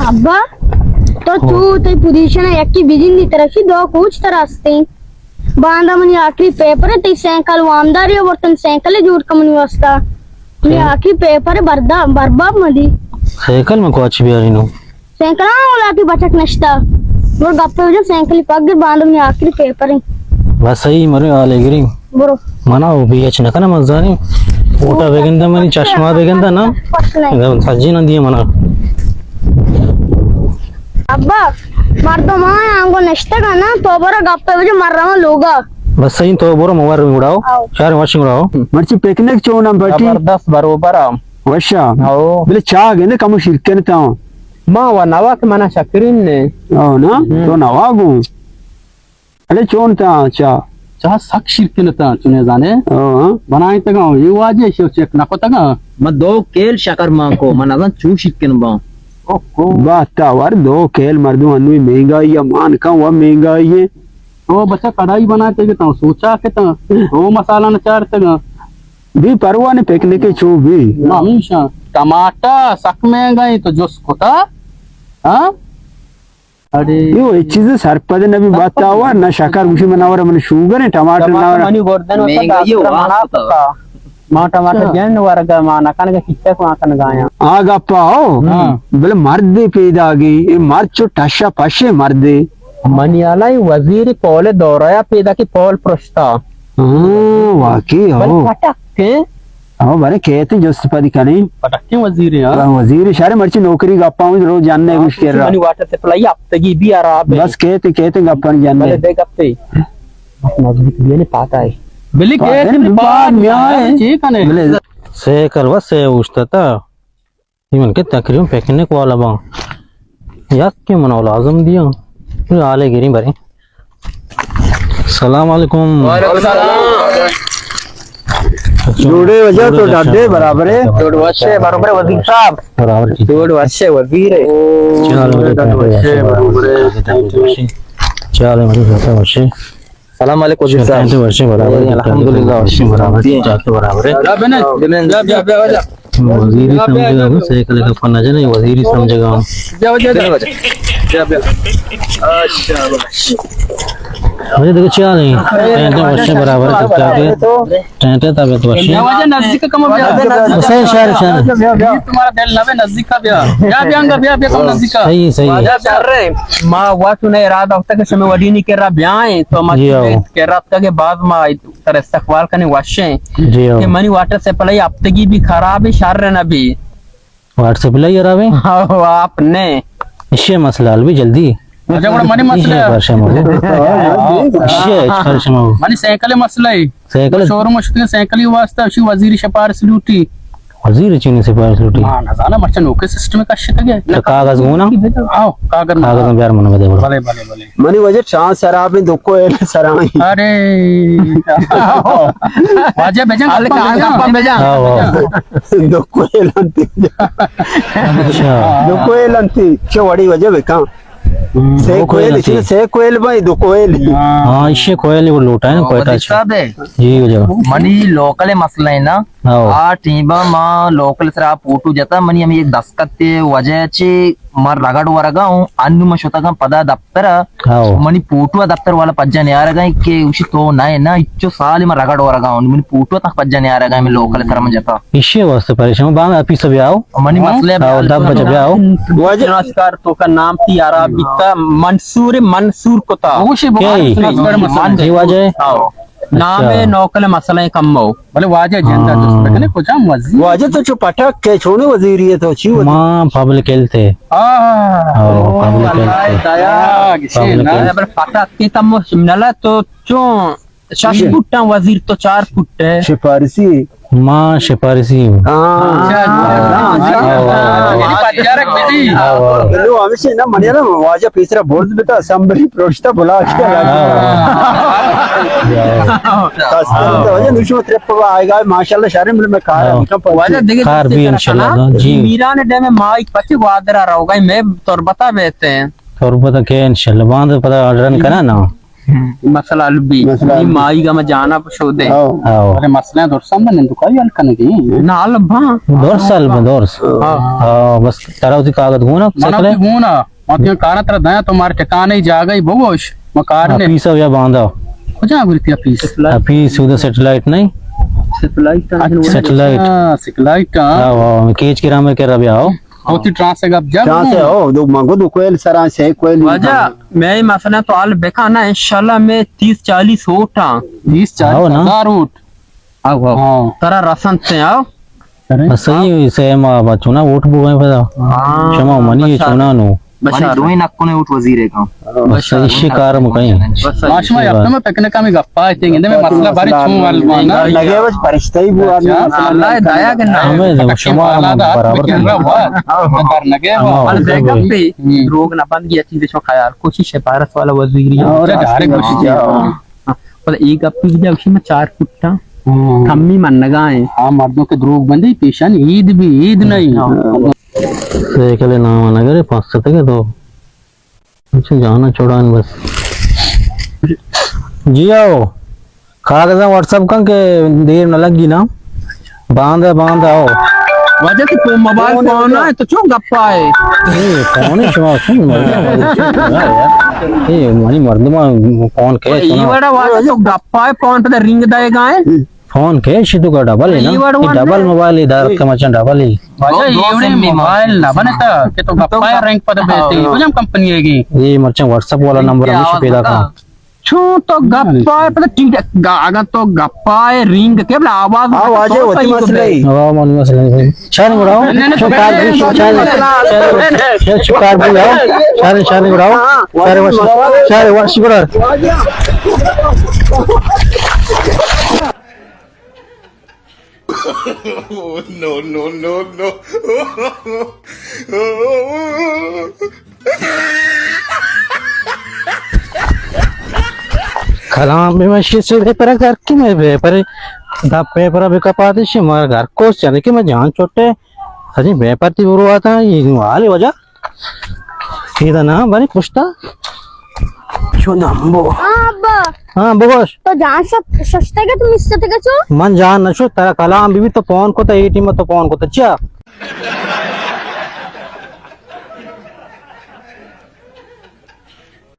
ابا، تو چو تئی پوزیشن ءَ یکی بجندی ترا چی دو کوچ ترا استیں۔ باندا منی آخری پیپر ءَ، تئی سائیکل وامداری ءَ برتن، سائیکل ءَ جوڑ کن منی واسطہ۔ منی آخری پیپر ءَ بردا-، برباد مدی۔ سائیکل من کواچی بیاری نو؟ سائیکل ہاں، اولاتی بچک نشتا۔ گڑا گپے وجہ سائیکل پاک گر، باندا منی آخری پیپر ءَ۔ بس صحیح مرے، حالے گری۔ برو۔ منا او بی ایچ نہ کنا، من زانیں۔ فوٹا بگندہ، منی چشمہ بگندہ نا۔ پس نہیں۔ سجی نہ دیے منا۔ ابا، مردم آیا انگو نشتگا نا، تو برو گپے بجو، من رواں لوگا۔ بس صحیح، تو برو، مور اڑاؤ۔ آؤ۔ شہر واشنگ اڑاؤ۔ مرچی پکنک چونم بٹی؟ زبردست، بروبر آ۔ وشا؟ آؤ۔ بلے چاہ گندے کمو شیرکن تا۔ ما و نوا کہ منا شکرین نے۔ آؤ نا، ہم۔ تو نوا گو۔ اڑے چون تا چا؟ چا سک شیرکن تا، چونے زانے؟ ہاں۔ بنائیں تگا، یہ واجہ شو چیک نہ کو تگا۔ من دو کیل شکر مان کو، من نزان چو شیرکن باں۔ او کو۔ بات تا ور دو کیل مردم انوی مہنگائی یا مان کن و مہنگائی ہے۔ او بچا کڑائی بنائے تگے تا، سوچا کے تا، او مسالہ نہ چار تگا۔ بھی پرواہ نے پکنک چو بھی۔ ہمیشہ ٹماٹر سک مہنگائی تو جس کتا۔ ہاں؟ اڑے۔ یو، اے چیز سرپد نبی بات آوا، نہ شکر گوشی من آورا، من شوگر ہیں، ٹماٹر نہ آورا۔ منی گردن ہوتا مہنگا یہ ڈاکٹر ہوا منا ہوتا۔ کتا۔ ما ٹماٹر اچھا۔ جن ورگا، ما نہ کنگا کچک ما کنگا آیا۔ آ گپا ہو۔ ہاں۔ بلے مرد پیدا گی، اے مرد چو ٹشا پشے مردے۔ منی حالا اے وزیر پول دورہ پیدا کی پول پرشتا۔ ہاں، واقعی بلے ہو۔ پٹک کے۔ او بارے کیت جست پدی کنیں۔ پٹکیں وزیر ہیں، ہاں۔ وزیر شہر مرچی نوکری گپاں رو جاننے گوش کر رہا۔ منی واٹر سپلائی ہفتگی بھی آراب ہے۔ بس کیت، کیت گپاں جاننے۔ بلے دے گپتے۔ نزدیک بھی نہیں پاتا ہے۔ بلے پاتا کیت ہے، بھی پاتا پاتا ہے۔ ہے۔ چی کنے؟ بلے سائیکل و سے اوشتا تا۔ ای من کہ تقریباً پکنک والا باں۔ یک کہ من لازم دیاں۔ حالے گریں بریں۔ السلام علیکم۔ وعلیکم السلام۔ جوڑے وجہ تو ڈاڈے برابر ہے۔ جوڑ وشے برابر ہے وزیر صاحب۔ برابر ہے۔ جوڑ وشے وزیر ہے۔ چال ہے، برابر ہے۔ چال ہے، برابر ہے۔ سلام علیکم وزیر صاحب۔ ٹینٹ ورشے برابر ہے۔ الحمدللہ، ورشے برابر ہے۔ ٹینٹ برابر ہے۔ بیا، بیا، بیا، بیا۔ وزیری سمجھگا ہوں، سائیکل کا پنا جنے، وزیری سمجھگا ہوں۔ بیا، بیا، بیا۔ بیا، بیا۔ اچھا، بس۔ مجھے دیکھو، چیا نہیں؟ ٹینٹ ورشے برابر ہے، ٹینٹ ہے، طبیعت وشی۔ بیا، واجہ نزدیک کم بیا۔ حسین شہر، شہر۔ بیا، بیا۔ تمہارا دل نہ بے نزدیک کا بیا۔ بیا، بیا، بیا، بیا، کم نزدیک کا۔ صحیح، صحیح۔ واجہ شر ہے۔ ما وقت نے ارادہ ہوتا کہ شمے وڈی نہیں کر رہا، بیا ہیں، تو ما جی ہاؤ۔ کر رہا تھا کہ بعد ما تر استقبال کنے وشیں جی ہاں۔ کہ منی واٹر سپلائی ہفتگی بھی خراب ہے، شر نہ بھی۔ واٹر سپلائی خراب ہے؟ ہاں، آپ نے۔ اشی مسئلہ حل بھی جلدی۔ اچھا، گڑا منی مسئلہ اشی ہے۔ پریشان مبو۔ اشی پریشان مبو۔ منی سائیکل مسئلہ ہے۔ سائیکل؟ شوروم شتگیں سائیکلی واسطہ اشی وزیر شپارس لوٹی۔ وزیر چینی سپارس لوٹی؟ ہاں، نزاناں، مرچاں نوکیں سسٹم کشتگ ہے۔ تو کاغذ گونا؟ آؤ، کاغذ کاغذ بیار منو بدے گڑا۔ بلے، بلے، بلے۔ منی وجہ چاں سراب ہیں، دو کوئل سرائیں۔ ارے۔ واجہ بجن، گپاں بجن۔ گپاں بجن۔ ہاں، ہاں۔ دو کوئل انتی۔ اچھا۔ دو کوئل انتی۔ چو وڑی وجہ بکاں۔ سے دو کوئل کوئل انتی۔ سے کوئل بھائی، دو کوئل۔ ہاں، اسے کوئل وہ لوٹا ہے نا، ہاں، کوئٹہ وزیر سے۔ صاحب ہے۔ جی، وجہ۔ منی لوکل مسئلہ ہے نا۔ ہاں۔ آ ٹیما ما لوکل سرا پوٹو جتا، منی ہمیں ایک دستخط وجہ چے ما رگڑ ورگا ہوں، انو ما شتگاں پدا دفتر ء، ہاؤ۔ منی پوٹو ء دفتر والا پجا نیارگا کہ اوشی تو نہ ہے نا، اچو سال ما رگڑ ورگا ہوں، منی پوٹو تک پجا نیارگا، میں لوکل سر من جتا۔ ایشی واسطے پریشان، بانگ آفیس بیا آؤ۔ منی مسئلہ ہاؤ، دب بجا بیا آؤ۔ واجہ ناشکار تو کا نام تی آرا بیتا، منصور، منصور کتا۔ اوشی بہت کئی؟ ناشکار مسئلہ۔ جی واجہ۔ ہاؤ۔ نام اچھا۔ نوکل مسئلہ کم ہو۔ بلے واجہ جندا ہاں۔ جست بکنے کجام وزیر؟ واجہ تو چو پٹک کے چونے وزیری ہے تو چی وزیر؟ ما پبلک ہیلتھ ہے۔ آہ۔ ہاں، او، پبلک ہیلتھ ہے۔ دیا، کسی پبلک نا۔ ہیلتھ۔ بلے پٹک کے تم نلا تو چون شش جی۔ فٹاں وزیر تو چار فٹ ہے۔ سفارشی۔ ما سفارشی ہوں۔ ہاں۔ اچھا، ہاں، ہاں، ہاں، ہاں، ہاں۔ یعنی پجارک بجی۔ ہاں، ہاں۔ بلو ہمیشہ نا منی نا واجہ پیسرا برز بتا اسمبلی پروشتا بلا کے۔ ہاں۔ ہاں۔ کستن تو وجہ نشو ترپ آئے گا، ماشاءاللہ شرم میں کار ہاں۔ ہے، کار بھی انشاءاللہ، جی۔ میران ڈیم میں مائی پتی وادرا رہو گا، میں تربتا بیتے ہیں۔ تربتا کے انشاءاللہ، باند پتا آرڈر کرا نا۔ مسئلہ حل بی۔ مسئلہ حل بی۔ مائی گا ما جانا پشو دے۔ ہاں۔ ہاں۔ ارے مسئلہ درست ہم نندو کائی حل کنگی۔ نہ حل با۔ درست حل با، درست۔ ہاں۔ ہاں، بس ترا وتی کاغذ گونا، منا سکلے؟ وتی گونا۔ ما تیاں کاراں ترا دیاں، تو مار ٹھکانے جاگہ ہی بگوش، ما کار نے۔ آفیس یا باندا؟ کجا گلتی آفیس؟ آفیس ادھر سیٹلائٹ نہیں؟ سیٹلائٹ۔ اچھا، سیٹلائٹ۔ ہاں، سیٹلائٹ، ہاں۔ آؤ، آؤ، کیچ گرام میں کر رہا بھی آؤ۔ ہوتی ٹرانس گپ جا۔ ٹرانس ہے، ہو، دو مگو دو کوئل سرا سے کوئل۔ واجہ، میں مسئلہ تو حل بکا نا، انشاءاللہ میں تیس چالیس ووٹ ہاں۔ تیس چالیس ہزار ووٹ۔ آؤ، آؤ۔ ہاں۔ ترا رسنت ہیں، آؤ۔ بس صحیح، سے ما با چونا ووٹ بوئے پدا۔ ہاں۔ شما منی بشار۔ چونا نو۔ بشار۔ منی دوئیں نکنے ووٹ وزیر کا۔ بس صحیح، شی کار مکائیں۔ بس صحیح۔ ما شما یک دم پکنک ہمیں گپا اتیں، گندے میں مسئلہ باری چون حل بنا۔ لگے بس فرشتہ ہی بوا۔ اللہ دایا گنا۔ ہمیں شما برابر کر رہا ہوا۔ کر نگے ہوا۔ دے گپی، دروگ نہ بند گیا چیز شما خیال۔ کوشش ہے بھارت والا وزیر۔ اور ڈائریکٹ کوشش ہے۔ ہاں۔ پدا اے گپ بھی جا، اشی ما چار فٹا ہاں۔ کمی منگا ہیں۔ ہاں، مردوں کے دروگ بندی پیشن عید بھی عید نہیں۔ ہاں۔ سیکل نام نگرے پاس تک تو۔ اچھا، جانا چھوڑان بس۔ جی آؤ۔ کاغذاں واٹس اپ کن کہ دیر نہ لگی نا۔ باند ہے، باند ہے، آؤ۔ واجہ تو فون، موبائل فون ہے، تو چون گپا ہے؟ اے، فون ہے شما، چون مردم، اے، منی مردم فون کے اے سنا۔ وڑا واجہ تو گپا ہے، فون پہ رنگ دے گا ہے۔ فون کے شی تو کا ڈبل ہے نا؟ اے وڑا اے ڈبل موبائل ہے، دار کا مچن ڈبل ہے۔ واجہ اے وڑے موبائل نہ بنتا کہ تو گپا ہے، رنگ پہ بیتے۔ کجام کمپنی ہے گی؟ اے مرچاں واٹس اپ والا نمبر ہمیشہ پیدا کر۔ چون تو گپا ہے، پتہ ٹھیک ہے، گا-، اگر تو گپا ہے، رنگ کے بلا آواز ہاں، واجہ تو وتی صحیح مسئلہ ہے۔ ہاں، من مسئلہ ہے۔ شان بڑھاؤ، نہیں، نہیں، شکار بھی، شکار، شکار، شکار بھی آؤ۔ شان، شان بڑھاؤ۔ شان وش، شان وش بڑھا۔ Oh, no, no, no, no. کلام بہ مشی سے بہ پر گھر کی میں بہ پر دا پیپر بہ کپاتے شی مار گھر کو چنے کہ میں جان چھوٹے۔ اجی بہ پر تی برو آتا یہ حال وجہ۔ ادا نا بری پشتا۔ چون امبو۔ ہاں، ابا۔ ہاں، بگوش۔ تو جان شت-، ششتگے تو مستگے چو؟ من جان نشو، ترا کلام بی بی تو فون کو تا، اے ٹیم تو فون کو تا، چیا؟